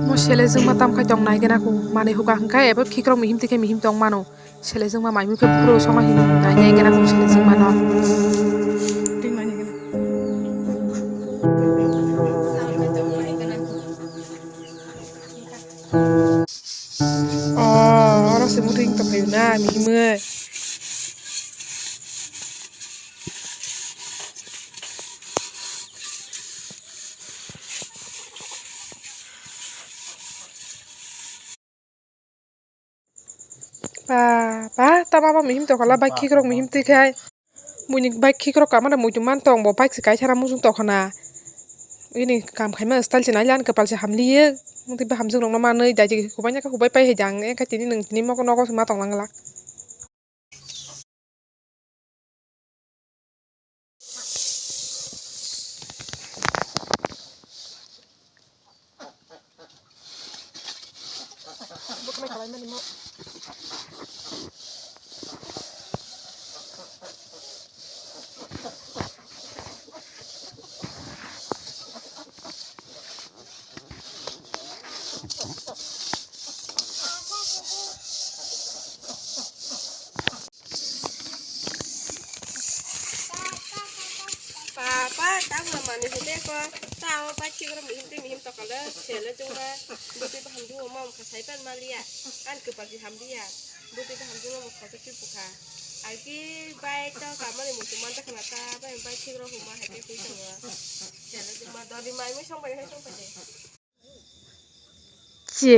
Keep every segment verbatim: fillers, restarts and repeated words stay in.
Mo sele jwngma tam khai tong nai gana kho, manwi huka hwnkha ebo khikrok mihim twi khe mihim tong mano. Sele jwngma mai mui khe buphuru songma hin nai nai gana kho sele jwngma no. Oh, oro se muthung tong phaio na mihimwi. Ba, ba, tama bo mihim tokhala, bai khikrok mihim twi khai. Buini bike khikrok kamana muitu man tong bo bike se kaisa ra muchung tokha na. Ini kam khaima style se nai lan kwpal se hamliye. Mungtwi ba hamjwk rokno manwi daidi hubaina khe hubai pai hai jang engkhe tini nwng tini mokol nogo se ma tong lang glak. Papa, tabra mani hune ko, tao bai khikrok mihim twi mihim tokala, sele chunga, bwtwi baham duo mam kha saipan maliya, an kwpal si hamliya, bwtwi baham duo mam kha saipan bukha. Agi bai to kamani muchung manta khna ta, bai bai khikrok huma hai khe twi tongo. Sele chunga dori mai mui song bai hai song bai de. Che,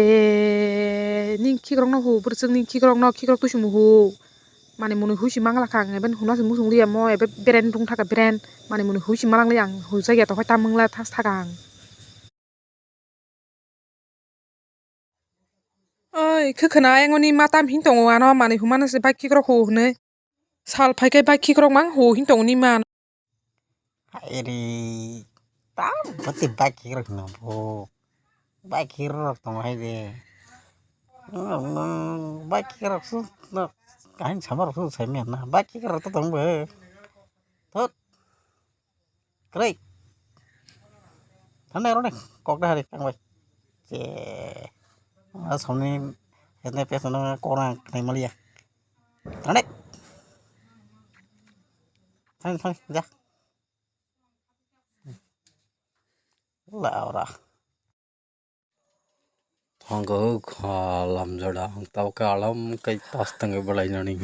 ning khikrokno hu, bwrwswk ning khikrokno, khikrok tuisimo hu. Mane mwnwi hui si mangla kha ang, ebe huna se muchung liya mo, ebe beren rung thaka beren. Mane mwnwi hui si malang liya ang, hujak ya tokhai tam wngla thas thaka ang. Oi, khwkhwna ayang oni ma tam hin tongo ano, mane humano se bai khikrok hu hwnwi. Sal phai khe bai khikrok mang hu hin tongo ni man. Hairi, tam bati bai khikrok no bo. Bai khikrok tongo hai de. Bai khikrok su no kahin samar su sai men na. Bai khikrok to tong bo. Thot. Krai. Thane rone kok da hari kang bai. Che. Asomni hetne pesana kok na khnai maliya. Thane. Thane, thane, ja. Laura. Thangkha hwkha lamjada ang tawkhe alam kai tas tangwi bwlainani.